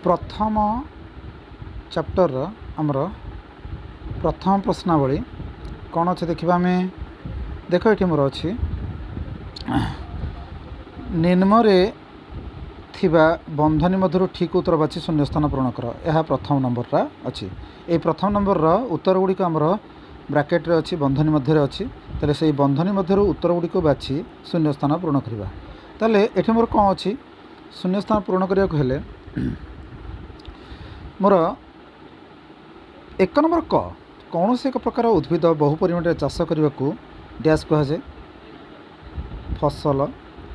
ପ୍ରଥମ ଚାପ୍ଟରର ଆମର ପ୍ରଥମ ପ୍ରଶ୍ନାବଳୀ କ'ଣ ଅଛି ଦେଖିବା ଆମେ। ଦେଖ, ଏଠି ମୋର ଅଛି, ନିମ୍ନରେ ଥିବା ବନ୍ଧନୀ ମଧ୍ୟରୁ ଠିକ୍ ଉତ୍ତର ବାଛି ଶୂନ୍ୟସ୍ଥାନ ପୂରଣ କର। ଏହା ପ୍ରଥମ ନମ୍ବରଟା ଅଛି। ଏଇ ପ୍ରଥମ ନମ୍ବରର ଉତ୍ତର ଗୁଡ଼ିକ ଆମର ବ୍ରାକେଟ୍ରେ ଅଛି, ବନ୍ଧନୀ ମଧ୍ୟରେ ଅଛି। ତାହେଲେ ସେଇ ବନ୍ଧନୀ ମଧ୍ୟରୁ ଉତ୍ତର ଗୁଡ଼ିକୁ ବାଛି ଶୂନ୍ୟସ୍ଥାନ ପୂରଣ କରିବା। ତାହେଲେ ଏଠି ମୋର କ'ଣ ଅଛି? ଶୂନ୍ୟସ୍ଥାନ ପୂରଣ କରିବାକୁ ହେଲେ ମୋର 1 ନମ୍ବର କ, କୌଣସି ଏକ ପ୍ରକାର ଉଦ୍ଭିଦ ବହୁ ପରିମାଣରେ ଚାଷ କରିବାକୁ ଡ୍ୟାସ୍ କୁହାଯାଏ। ଫସଲ।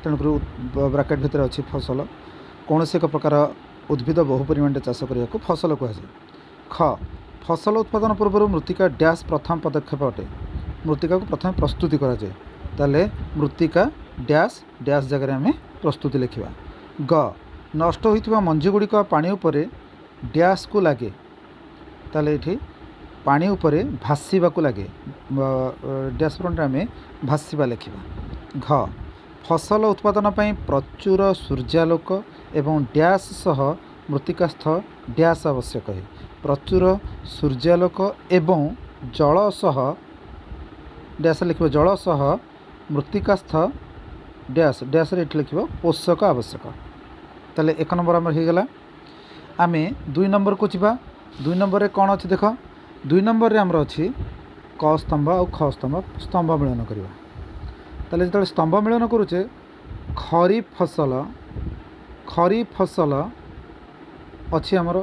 ତେଣୁକରି ବ୍ରାକେଟ୍ ଭିତରେ ଅଛି ଫସଲ। କୌଣସି ଏକ ପ୍ରକାର ଉଦ୍ଭିଦ ବହୁ ପରିମାଣରେ ଚାଷ କରିବାକୁ ଫସଲ କୁହାଯାଏ। ଖ, ଫସଲ ଉତ୍ପାଦନ ପୂର୍ବରୁ ମୃତ୍ତିକା ଡ୍ୟାସ୍ ପ୍ରଥମ ପଦକ୍ଷେପ ଅଟେ। ମୃତ୍ତିକାକୁ ପ୍ରଥମେ ପ୍ରସ୍ତୁତି କରାଯାଏ। ତାହେଲେ ମୃତ୍ତିକା ଡ୍ୟାସ୍ ଡ୍ୟାସ୍ ଜାଗାରେ ଆମେ ପ୍ରସ୍ତୁତି ଲେଖିବା। ଗ, ନଷ୍ଟ ହୋଇଥିବା ମଞ୍ଜି ଗୁଡ଼ିକ ପାଣି ଉପରେ ଡ୍ୟାସ୍କୁ ଲାଗେ। ତାହେଲେ ଏଠି ପାଣି ଉପରେ ଭାସିବାକୁ ଲାଗେ। ଡ୍ୟାସ୍ ପୂରଣରେ ଆମେ ଭାସିବା ଲେଖିବା। ଘ, ଫସଲ ଉତ୍ପାଦନ ପାଇଁ ପ୍ରଚୁର ସୂର୍ଯ୍ୟାଲୋକ ଏବଂ ଡ୍ୟାସ୍ ସହ ମୃତ୍ତିକାସ୍ଥ ଡ୍ୟାସ୍ ଆବଶ୍ୟକ ହୁଏ। ପ୍ରଚୁର ସୂର୍ଯ୍ୟାଲୋକ ଏବଂ ଜଳ ସହ ଡ୍ୟାସ୍ ଲେଖିବ। ଜଳ ସହ ମୃତ୍ତିକାସ୍ଥ ଡ୍ୟାସ୍ ଡ୍ୟାସ୍ରେ ଏଠି ଲେଖିବ ପୋଷକ ଆବଶ୍ୟକ। ତାହେଲେ 1 ନମ୍ବର ଆମର ହେଇଗଲା। ଆମେ 2 ନମ୍ବରକୁ ଯିବା। 2 ନମ୍ବରରେ କ'ଣ ଅଛି ଦେଖ। 2 ନମ୍ବରରେ ଆମର ଅଛି କ ସ୍ତମ୍ଭ ଆଉ ଖ ସ୍ତମ୍ଭ, ସ୍ତମ୍ଭ ମିଳନ କରିବା। ତାହେଲେ ଯେତେବେଳେ ସ୍ତମ୍ଭ ମିଳନ କରୁଛେ, ଖରିଫ ଫସଲ, ଖରିଫ ଫସଲ ଅଛି ଆମର,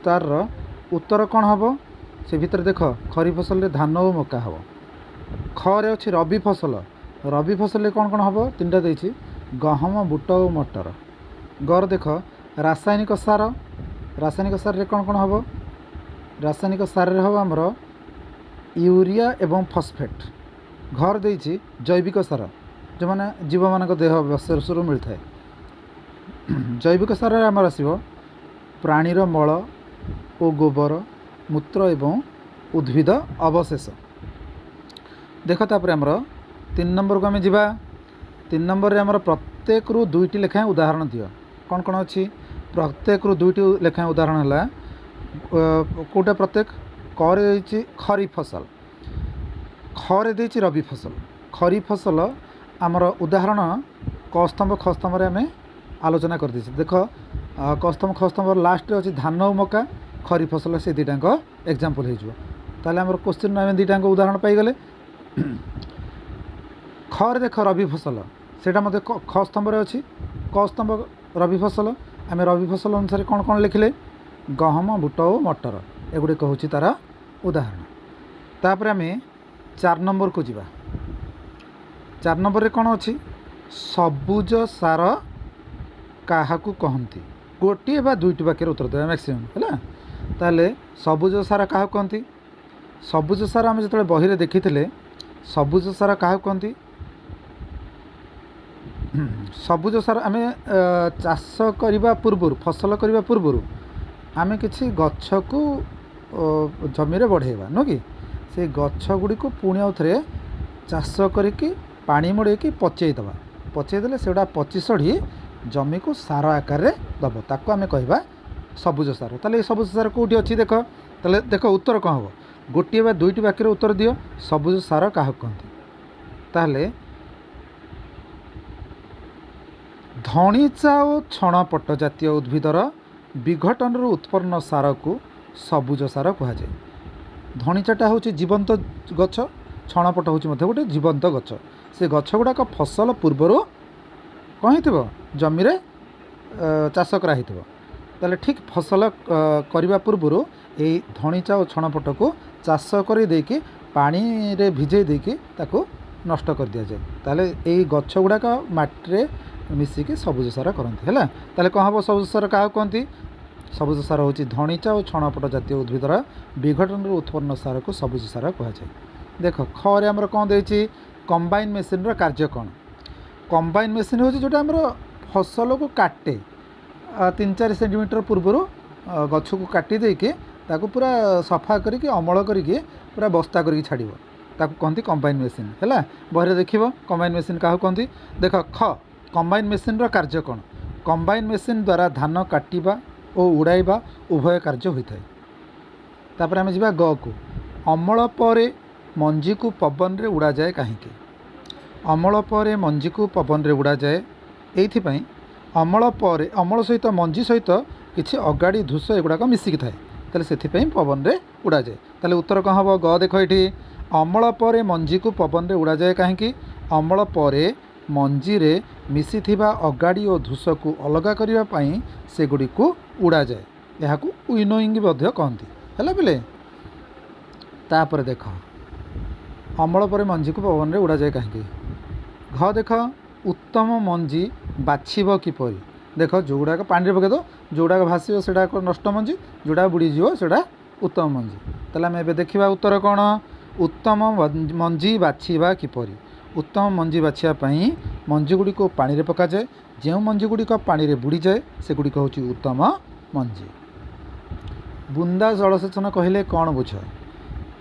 ତାର ଉତ୍ତର କ'ଣ ହେବ? ସେ ଭିତରେ ଦେଖ, ଖରିଫ ଫସଲରେ ଧାନ ଓ ମକା ହେବ। ଖରେ ଅଛି ରବି ଫସଲ। ରବି ଫସଲରେ କ'ଣ କ'ଣ ହେବ? ତିନିଟା ଦେଇଛି, ଗହମ, ବୁଟ ଓ ମଟର। ଗର ଦେଖ, ରାସାୟନିକ ସାର। ରାସାୟନିକ ସାରରେ କ'ଣ କ'ଣ ହେବ? ରାସାୟନିକ ସାରରେ ହେବ ଆମର ୟୁରିଆ ଏବଂ ଫସଫେଟ୍। ଘର ଦେଇଛି ଜୈବିକ ସାର, ଯେଉଁମାନେ ଜୀବମାନଙ୍କ ଦେହ ଅବଶେଷରୁ ମିଳିଥାଏ। ଜୈବିକ ସାରରେ ଆମର ଆସିବ ପ୍ରାଣୀର ମଳ ଓ ଗୋବର, ମୂତ୍ର ଏବଂ ଉଦ୍ଭିଦ ଅବଶେଷ। ଦେଖ, ତାପରେ ଆମର 3 ନମ୍ବରକୁ ଆମେ ଯିବା। 3 ନମ୍ବରରେ ଆମର ପ୍ରତ୍ୟେକରୁ 2ଟି ଲେଖାଏଁ ଉଦାହରଣ ଦିଅ। କ'ଣ କ'ଣ ଅଛି? ପ୍ରତ୍ୟେକରୁ 2ଟି ଲେଖାଏଁ ଉଦାହରଣ ହେଲା କେଉଁଟା? ପ୍ରତ୍ୟେକ କରେ ଦେଇଛି ଖରିଫ ଫସଲ, ଖରେ ଦେଇଛି ରବି ଫସଲ। ଖରିଫ ଫସଲ ଆମର ଉଦାହରଣ କ ସ୍ତମ୍ଭ ଖ ସ୍ତମ୍ଭରେ ଆମେ ଆଲୋଚନା କରିଦେଇଛେ। ଦେଖ, କ ସ୍ତମ୍ଭ ଖ ସ୍ତମ୍ଭର ଲାଷ୍ଟରେ ଅଛି ଧାନ ଓ ମକା। ଖରିଫ ଫସଲ ସେ ଦୁଇଟାଙ୍କ ଏକ୍ଜାମ୍ପଲ୍ ହେଇଯିବ। ତାହେଲେ ଆମର କୋଶ୍ଚିନ୍ ଆମେ ଦୁଇଟାଙ୍କ ଉଦାହରଣ ପାଇଗଲେ। ଖରେ ଦେଖ ରବି ଫସଲ, ସେଇଟା ମଧ୍ୟ ଖ ସ୍ତମ୍ଭରେ ଅଛି। କ ସ୍ତମ୍ଭ ରବି ଫସଲ, ଆମେ ରବି ଫସଲ ଅନୁସାରେ କ'ଣ କ'ଣ ଲେଖିଲେ? ଗହମ, ବୁଟ ଓ ମଟର, ଏଗୁଡ଼ିକ ହେଉଛି ତା'ର ଉଦାହରଣ। ତାପରେ ଆମେ 4 ନମ୍ବରକୁ ଯିବା। 4 ନମ୍ବରରେ କ'ଣ ଅଛି? ସବୁଜ ସାର କାହାକୁ କହନ୍ତି? ଗୋଟିଏ ବା ଦୁଇଟି ବାକ୍ୟରେ ଉତ୍ତର ଦେବା ମ୍ୟାକ୍ସିମମ୍ ହେଲା। ତାହେଲେ ସବୁଜ ସାର କାହାକୁ କହନ୍ତି? ସବୁଜ ସାର ଆମେ ଯେତେବେଳେ ବହିରେ ଦେଖିଥିଲେ, ସବୁଜ ସାର କାହାକୁ କହନ୍ତି? ସବୁଜ ସାର ଆମେ ଚାଷ କରିବା ପୂର୍ବରୁ, ଫସଲ କରିବା ପୂର୍ବରୁ ଆମେ କିଛି ଗଛକୁ ଜମିରେ ବଢ଼େଇବା, ନୁହଁ କି? ସେଇ ଗଛ ଗୁଡ଼ିକୁ ପୁଣି ଆଉ ଥରେ ଚାଷ କରିକି ପାଣି ମଡ଼େଇକି ପଚେଇ ଦେବା। ପଚେଇ ଦେଲେ ସେଗୁଡ଼ା ପଚି ସଢ଼ି ଜମିକୁ ସାର ଆକାରରେ ଦେବ। ତାକୁ ଆମେ କହିବା ସବୁଜ ସାର। ତାହେଲେ ଏ ସବୁଜ ସାର କେଉଁଠି ଅଛି ଦେଖ। ତାହେଲେ ଦେଖ, ଉତ୍ତର କ'ଣ ହେବ? ଗୋଟିଏ ବା ଦୁଇଟି ବାକ୍ୟରେ ଉତ୍ତର ଦିଅ, ସବୁଜ ସାର କାହାକୁ କହନ୍ତି? ତାହେଲେ ଧଣିଚା ଓ ଛଣପଟ ଜାତୀୟ ଉଦ୍ଭିଦର ବିଘଟନରୁ ଉତ୍ପନ୍ନ ସାରକୁ ସବୁଜ ସାର କୁହାଯାଏ। ଧଣିଚାଟା ହେଉଛି ଜୀବନ୍ତ ଗଛ, ଛଣପଟ ହେଉଛି ମଧ୍ୟ ଗୋଟେ ଜୀବନ୍ତ ଗଛ। ସେ ଗଛ ଗୁଡ଼ାକ ଫସଲ ପୂର୍ବରୁ କ'ଣ ହେଇଥିବ? ଜମିରେ ଚାଷ କରାହେଇଥିବ। ତାହେଲେ ଠିକ୍ ଫସଲ କରିବା ପୂର୍ବରୁ ଏଇ ଧଣିଚା ଓ ଛଣପଟକୁ ଚାଷ କରିଦେଇକି, ପାଣିରେ ଭିଜେଇ ଦେଇକି ତାକୁ ନଷ୍ଟ କରିଦିଆଯାଏ। ତାହେଲେ ଏଇ ଗଛ ଗୁଡ଼ାକ ମାଟିରେ ମିଶିକି ସବୁଜ ସାର କରନ୍ତି। ହେଲା, ତାହେଲେ କ'ଣ ହେବ? ସବୁଜ ସାର କାହାକୁ କହନ୍ତି? ସବୁଜ ସାର ହେଉଛି ଧଣିଚା ଓ ଛଣପଟ ଜାତୀୟ ଉଦ୍ଭିଦର ବିଘଟନରୁ ଉତ୍ପନ୍ନ ସାରକୁ ସବୁଜ ସାର କୁହାଯାଏ। ଦେଖ, ଖରେ ଆମର କ'ଣ ଦେଇଛି? କମ୍ବାଇନ୍ ମେସିନ୍ର କାର୍ଯ୍ୟ କ'ଣ? କମ୍ବାଇନ୍ ମେସିନ୍ ହେଉଛି ଯେଉଁଟା ଆମର ଫସଲକୁ କାଟେ, 3-4 ସେଣ୍ଟିମିଟର ପୂର୍ବରୁ ଗଛକୁ କାଟି ଦେଇକି ତାକୁ ପୁରା ସଫା କରିକି, ଅମଳ କରିକି, ପୁରା ବସ୍ତା କରିକି ଛାଡ଼ିବ, ତାକୁ କହନ୍ତି କମ୍ବାଇନ୍ ମେସିନ୍। ହେଲା, ବହିରେ ଦେଖିବ କମ୍ବାଇନ୍ ମେସିନ୍ କାହାକୁ କହନ୍ତି। ଦେଖ, ଖ, କମ୍ବାଇନ୍ ମେସିନ୍ର କାର୍ଯ୍ୟ କ'ଣ? କମ୍ବାଇନ୍ ମେସିନ୍ ଦ୍ୱାରା ଧାନ କାଟିବା ଓ ଉଡ଼ାଇବା ଉଭୟ କାର୍ଯ୍ୟ ହୋଇଥାଏ। ତାପରେ ଆମେ ଯିବା ଗକୁ। ଅମଳ ପରେ ମଞ୍ଜିକୁ ପବନରେ ଉଡ଼ାଯାଏ କାହିଁକି? ଅମଳ ପରେ ମଞ୍ଜିକୁ ପବନରେ ଉଡ଼ାଯାଏ ଏଇଥିପାଇଁ, ଅମଳ ପରେ ଅମଳ ସହିତ ମଞ୍ଜି ସହିତ କିଛି ଅଗାଡ଼ି, ଧୂସ ଏଗୁଡ଼ାକ ମିଶିକି ଥାଏ, ତାହେଲେ ସେଥିପାଇଁ ପବନରେ ଉଡ଼ାଯାଏ। ତାହେଲେ ଉତ୍ତର କ'ଣ ହେବ? ଗ। ଦେଖ ଏଠି, ଅମଳ ପରେ ମଞ୍ଜିକୁ ପବନରେ ଉଡ଼ାଯାଏ କାହିଁକି? ଅମଳ ପରେ ମଞ୍ଜିରେ ମିଶିଥିବା ଅଗାଡ଼ି ଓ ଧୂସକୁ ଅଲଗା କରିବା ପାଇଁ ସେଗୁଡ଼ିକୁ ଉଡ଼ାଯାଏ। ଏହାକୁ ୱିନୋଇଙ୍ଗ ମଧ୍ୟ କହନ୍ତି। ହେଲା ପିଲେ? ତାପରେ ଦେଖ, ଅମଳ ପରେ ମଞ୍ଜିକୁ ପବନରେ ଉଡ଼ାଯାଏ କାହିଁକି? ଘ ଦେଖ, ଉତ୍ତମ ମଞ୍ଜି ବାଛିବ କିପରି? ଦେଖ, ଯେଉଁଗୁଡ଼ାକ ପାଣିରେ ପକାଇଦେବ, ଯେଉଁଗୁଡ଼ାକ ଭାସିବ ସେଗୁଡ଼ାକ ନଷ୍ଟ ମଞ୍ଜି, ଯେଉଁଗୁଡ଼ାକ ବୁଡ଼ିଯିବ ସେଇଟା ଉତ୍ତମ ମଞ୍ଜି। ତାହେଲେ ଆମେ ଏବେ ଦେଖିବା ଉତ୍ତର କ'ଣ। ଉତ୍ତମ ମଞ୍ଜି ବାଛିବା କିପରି? ଉତ୍ତମ ମଞ୍ଜି ବାଛିବା ପାଇଁ ମଞ୍ଜି ଗୁଡ଼ିକୁ ପାଣିରେ ପକାଯାଏ। ଯେଉଁ ମଞ୍ଜି ଗୁଡ଼ିକ ପାଣିରେ ବୁଡ଼ିଯାଏ, ସେଗୁଡ଼ିକ ହେଉଛି ଉତ୍ତମ ମଞ୍ଜି। ବୁନ୍ଦା ଜଳସେଚନ କହିଲେ କ'ଣ ବୁଝ?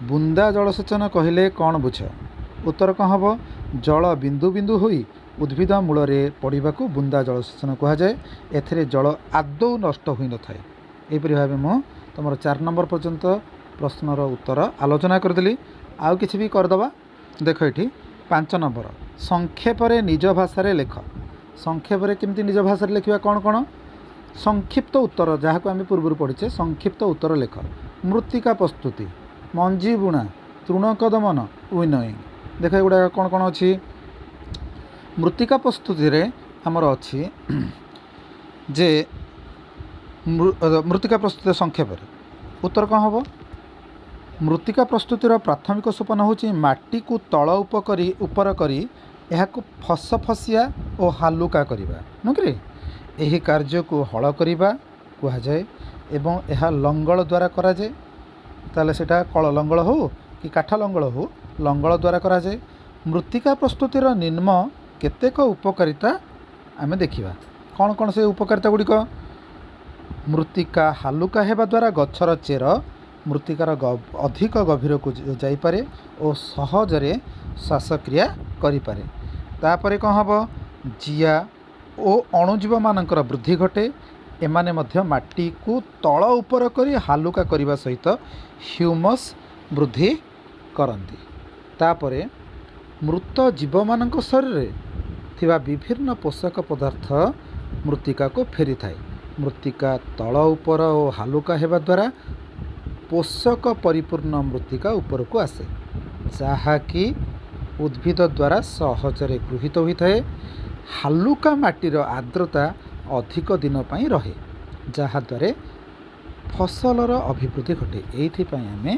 ବୁନ୍ଦା ଜଳସେଚନ କହିଲେ କ'ଣ ବୁଝ? ଉତ୍ତର କ'ଣ ହେବ? ଜଳ ବିନ୍ଦୁ ବିନ୍ଦୁ ହୋଇ ଉଦ୍ଭିଦ ମୂଳରେ ପଡ଼ିବାକୁ ବୁନ୍ଦା ଜଳସେଚନ କୁହାଯାଏ। ଏଥିରେ ଜଳ ଆଦୌ ନଷ୍ଟ ହୋଇନଥାଏ। ଏହିପରି ଭାବେ ମୁଁ ତୁମର 4 ନମ୍ବର ପର୍ଯ୍ୟନ୍ତ ପ୍ରଶ୍ନର ଉତ୍ତର ଆଲୋଚନା କରିଦେଲି। ଆଉ କିଛି ବି କରିଦେବା। ଦେଖ ଏଠି 5 ନମ୍ବର, ସଂକ୍ଷେପରେ ନିଜ ଭାଷାରେ ଲେଖ। ସଂକ୍ଷେପରେ କେମିତି ନିଜ ଭାଷାରେ ଲେଖିବା? କ'ଣ କ'ଣ? ସଂକ୍ଷିପ୍ତ ଉତ୍ତର, ଯାହାକୁ ଆମେ ପୂର୍ବରୁ ପଢ଼ିଛେ। ସଂକ୍ଷିପ୍ତ ଉତ୍ତର ଲେଖ। ମୃତ୍ତିକା ପ୍ରସ୍ତୁତି, ମଞ୍ଜି ବୁଣା, ତୃଣକ ଦମନ, ୱିନୋଇଂ। ଦେଖ, ଏଗୁଡ଼ାକ କ'ଣ କ'ଣ ଅଛି। ମୃତ୍ତିକା ପ୍ରସ୍ତୁତିରେ ଆମର ଅଛି ଯେ ମୃତ୍ତିକା ପ୍ରସ୍ତୁତି ସଂକ୍ଷେପରେ ଉତ୍ତର କ'ଣ ହେବ? ମୃତ୍ତିକା ପ୍ରସ୍ତୁତିର ପ୍ରାଥମିକ ସୋପାନ ହେଉଛି ମାଟିକୁ ତଳ ଉପକରି ଉପର କରି ଏହାକୁ ଫସଫସିଆ ଓ ହାଲୁକା କରିବା, ନୁହେଁ କି? ଏହି କାର୍ଯ୍ୟକୁ ହଳ କରିବା କୁହାଯାଏ ଏବଂ ଏହା ଲଙ୍ଗଳ ଦ୍ୱାରା କରାଯାଏ। ତାହେଲେ ସେଇଟା କଳ ଲଙ୍ଗଳ ହେଉ କି କାଠ ଲଙ୍ଗଳ ହେଉ, ଲଙ୍ଗଳ ଦ୍ୱାରା କରାଯାଏ। ମୃତ୍ତିକା ପ୍ରସ୍ତୁତିର ନିମ୍ନ କେତେକ ଉପକାରିତା ଆମେ ଦେଖିବା। କ'ଣ କ'ଣ ସେ ଉପକାରିତା ଗୁଡ଼ିକ? ମୃତ୍ତିକା ହାଲୁକା ହେବା ଦ୍ୱାରା ଗଛର ଚେର ମୃତ୍ତିକାର ଅଧିକ ଗଭୀରକୁ ଯାଇପାରେ ଓ ସହଜରେ ଶ୍ୱାସକ୍ରିୟା କରିପାରେ। ତାପରେ କ'ଣ ହେବ? ଜିଆ ଓ ଅଣୁଜୀବମାନଙ୍କର ବୃଦ୍ଧି ଘଟେ। ଏମାନେ ମଧ୍ୟ ମାଟିକୁ ତଳ ଉପର କରି ହାଲୁକା କରିବା ସହିତ ହ୍ୟୁମସ୍ ବୃଦ୍ଧି କରନ୍ତି। ତାପରେ ମୃତ ଜୀବମାନଙ୍କ ଶରୀରରେ ଥିବା ବିଭିନ୍ନ ପୋଷକ ପଦାର୍ଥ ମୃତ୍ତିକାକୁ ଫେରିଥାଏ। ମୃତ୍ତିକା ତଳ ଉପର ଓ ହାଲୁକା ହେବା ଦ୍ୱାରା ପୋଷକ ପରିପୂର୍ଣ୍ଣ ମୃତ୍ତିକା ଉପରକୁ ଆସେ, ଯାହାକି ଉଦ୍ଭିଦ ଦ୍ୱାରା ସହଜରେ ଗୃହୀତ ହୋଇଥାଏ। ହାଲୁକା ମାଟିର ଆର୍ଦ୍ରତା ଅଧିକ ଦିନ ପାଇଁ ରହେ, ଯାହାଦ୍ୱାରା ଫସଲର ଅଭିବୃଦ୍ଧି ଘଟେ। ଏଇଥିପାଇଁ ଆମେ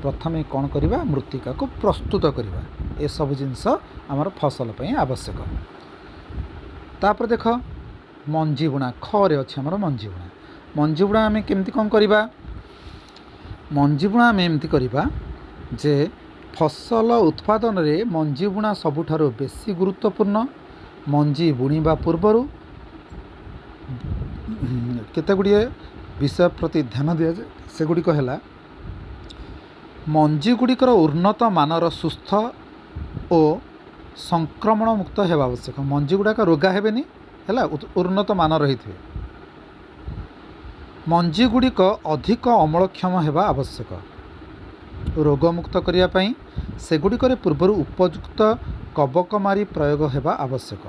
ପ୍ରଥମେ କ'ଣ କରିବା? ମୃତ୍ତିକାକୁ ପ୍ରସ୍ତୁତ କରିବା। ଏସବୁ ଜିନିଷ ଆମର ଫସଲ ପାଇଁ ଆବଶ୍ୟକ। ତାପରେ ଦେଖ ମଞ୍ଜି ବୁଣା, ଖରେ ଅଛି ଆମର ମଞ୍ଜି ବୁଣା। ମଞ୍ଜି ବୁଣା ଆମେ କେମିତି କ'ଣ କରିବା? ମଞ୍ଜି ବୁଣା ଆମେ ଏମିତି କରିବା ଯେ ଫସଲ ଉତ୍ପାଦନରେ ମଞ୍ଜି ବୁଣା ସବୁଠାରୁ ବେଶୀ ଗୁରୁତ୍ୱପୂର୍ଣ୍ଣ। ମଞ୍ଜି ବୁଣିବା ପୂର୍ବରୁ କେତେ ଗୁଡ଼ିଏ ବିଷୟ ପ୍ରତି ଧ୍ୟାନ ଦିଆଯାଏ। ସେଗୁଡ଼ିକ ହେଲା, ମଞ୍ଜି ଗୁଡ଼ିକର ଉନ୍ନତ ମାନର, ସୁସ୍ଥ ଓ ସଂକ୍ରମଣ ମୁକ୍ତ ହେବା ଆବଶ୍ୟକ। ମଞ୍ଜି ଗୁଡ଼ାକ ରୋଗା ହେବେନି, ହେଲା? ଉନ୍ନତ ମାନର ହେଇଥିବେ। ମଞ୍ଜି ଗୁଡ଼ିକ ଅଧିକ ଅମଳକ୍ଷମ ହେବା ଆବଶ୍ୟକ। ରୋଗମୁକ୍ତ କରିବା ପାଇଁ ସେଗୁଡ଼ିକରେ ପୂର୍ବରୁ ଉପଯୁକ୍ତ କବକମାରି ପ୍ରୟୋଗ ହେବା ଆବଶ୍ୟକ।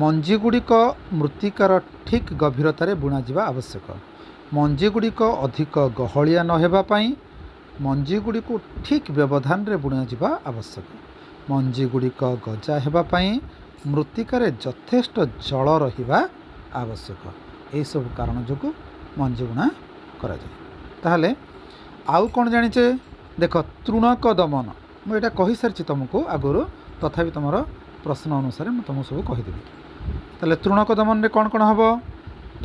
ମଞ୍ଜି ଗୁଡ଼ିକ ମୃତ୍ତିକାର ଠିକ୍ ଗଭୀରତାରେ ବୁଣାଯିବା ଆବଶ୍ୟକ। ମଞ୍ଜି ଗୁଡ଼ିକ ଅଧିକ ଗହଳିଆ ନ ହେବା ପାଇଁ ମଞ୍ଜି ଗୁଡ଼ିକୁ ଠିକ୍ ବ୍ୟବଧାନରେ ବୁଣାଯିବା ଆବଶ୍ୟକ। ମଞ୍ଜି ଗୁଡ଼ିକ ଗଜା ହେବା ପାଇଁ ମୃତ୍ତିକାରେ ଯଥେଷ୍ଟ ଜଳ ରହିବା ଆବଶ୍ୟକ। ଏହିସବୁ କାରଣ ଯୋଗୁଁ ମଞ୍ଜି ବୁଣା କରାଯାଏ। ତାହେଲେ ଆଉ କ'ଣ ଜାଣିଛେ? ଦେଖ, ତୃଣକ ଦମନ ମୁଁ ଏଇଟା କହିସାରିଛି ତୁମକୁ ଆଗରୁ, ତଥାପି ତୁମର ପ୍ରଶ୍ନ ଅନୁସାରେ ମୁଁ ତୁମକୁ ସବୁ କହିଦେବି। ତାହେଲେ ତୃଣକ ଦମନରେ କ'ଣ କ'ଣ ହେବ?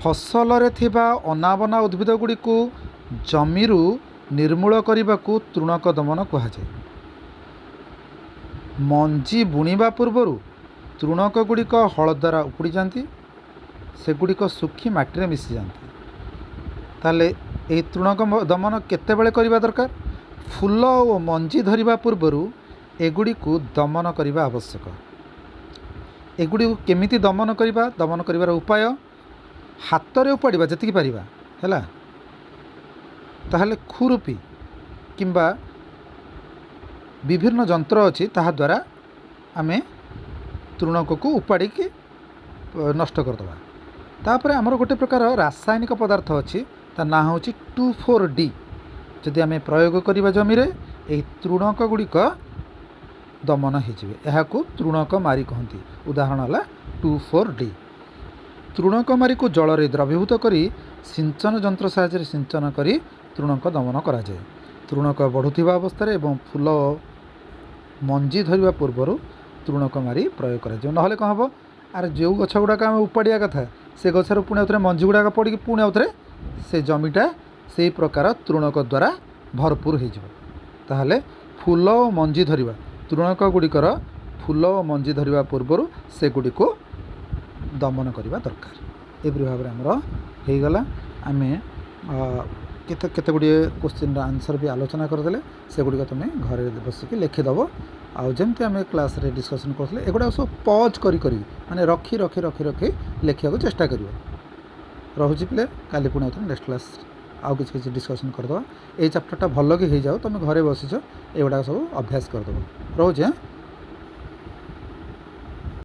ଫସଲରେ ଥିବା ଅନାବନା ଉଦ୍ଭିଦ ଗୁଡ଼ିକୁ ଜମିରୁ ନିର୍ମୂଳ କରିବାକୁ ତୃଣକ ଦମନ କୁହାଯାଏ। ମଞ୍ଜି ବୁଣିବା ପୂର୍ବରୁ ତୃଣକ ଗୁଡ଼ିକ ହଳ ଦ୍ୱାରା ଉପୁଡ଼ି ଯାଆନ୍ତି। ସେଗୁଡ଼ିକ ଶୁଖି ମାଟିରେ ମିଶିଯାଆନ୍ତି। ତାହେଲେ ଏହି ତୃଣକ ଦମନ କେତେବେଳେ କରିବା ଦରକାର? ଫୁଲ ଓ ମଞ୍ଜି ଧରିବା ପୂର୍ବରୁ ଏଗୁଡ଼ିକୁ ଦମନ କରିବା ଆବଶ୍ୟକ। ଏଗୁଡ଼ିକୁ କେମିତି ଦମନ କରିବା? ଦମନ କରିବାର ଉପାୟ, ହାତରେ ଉପାଡ଼ିବା ଯେତିକି ପାରିବା ହେଲା, ତାହେଲେ ଖୁରୁପି କିମ୍ବା ବିଭିନ୍ନ ଯନ୍ତ୍ର ଅଛି, ତାହା ଦ୍ୱାରା ଆମେ ତୃଣକକୁ ଉପାଡ଼ିକି ନଷ୍ଟ କରିଦେବା। ତାପରେ ଆମର ଗୋଟେ ପ୍ରକାର ରାସାୟନିକ ପଦାର୍ଥ ଅଛି, ତା ନାଁ ହେଉଛି 2,4-D। ଯଦି ଆମେ ପ୍ରୟୋଗ କରିବା ଜମିରେ, ଏହି ତୃଣକ ଗୁଡ଼ିକ ଦମନ ହେଇଯିବେ। ଏହାକୁ ତୃଣକ ମାରି କହନ୍ତି। ଉଦାହରଣ ହେଲା 2,4-D। ତୃଣକ ମାରିକୁ ଜଳରେ ଦ୍ରବୀଭୂତ କରି ସିଞ୍ଚନ ଯନ୍ତ୍ର ସାହାଯ୍ୟରେ ସିଞ୍ଚନ କରି ତୃଣକ ଦମନ କରାଯାଏ। ତୃଣକ ବଢ଼ୁଥିବା ଅବସ୍ଥାରେ ଏବଂ ଫୁଲ ମଞ୍ଜି ଧରିବା ପୂର୍ବରୁ ତୃଣକ ମାରି ପ୍ରୟୋଗ କରାଯିବ। ନହେଲେ କ'ଣ ହେବ? ଆରେ, ଯେଉଁ ଗଛ ଗୁଡ଼ାକ ଆମେ ଉପାଡ଼ିବା କଥା, ସେ ଗଛରୁ ପୁଣି ଆଉଥରେ ମଞ୍ଜି ଗୁଡ଼ାକ ପଡ଼ିକି ପୁଣି ଆଉଥରେ ସେ ଜମିଟା ସେଇ ପ୍ରକାର ତୃଣକ ଦ୍ୱାରା ଭରପୁର ହେଇଯିବ। ତାହେଲେ ଫୁଲ ଓ ମଞ୍ଜି ଧରିବା, ତୃଣକ ଗୁଡ଼ିକର ଫୁଲ ଓ ମଞ୍ଜି ଧରିବା ପୂର୍ବରୁ ସେଗୁଡ଼ିକୁ ଦମନ କରିବା ଦରକାର। ଏପରି ଭାବରେ ଆମର ହେଇଗଲା। ଆମେ କେତେ କେତେ ଗୁଡ଼ିଏ କୋଶ୍ଚିନ୍ର ଆନ୍ସର୍ ବି ଆଲୋଚନା କରିଦେଲେ। ସେଗୁଡ଼ିକ ତୁମେ ଘରେ ବସିକି ଲେଖିଦେବ। ଆଉ ଯେମିତି ଆମେ କ୍ଲାସ୍ରେ ଡିସ୍କସନ୍ କରୁଥିଲେ, ଏଗୁଡ଼ାକ ସବୁ ପଜ୍ କରି କରି, ମାନେ ରଖି ରଖି ରଖି ରଖି ଲେଖିବାକୁ ଚେଷ୍ଟା କରିବ। ରହୁଛି ପିଲେ, କାଲି ପୁଣି ଆଉଥରେ ନେକ୍ସଟ କ୍ଲାସ୍ ଆଉ କିଛି କିଛି ଡିସ୍କସନ୍ କରିଦେବା। ଏଇ ଚାପ୍ଟରଟା ଭଲ କି ହେଇଯାଉ। ତୁମେ ଘରେ ବସିଛ, ଏଗୁଡ଼ାକ ସବୁ ଅଭ୍ୟାସ କରିଦେବ। ରହୁଛି।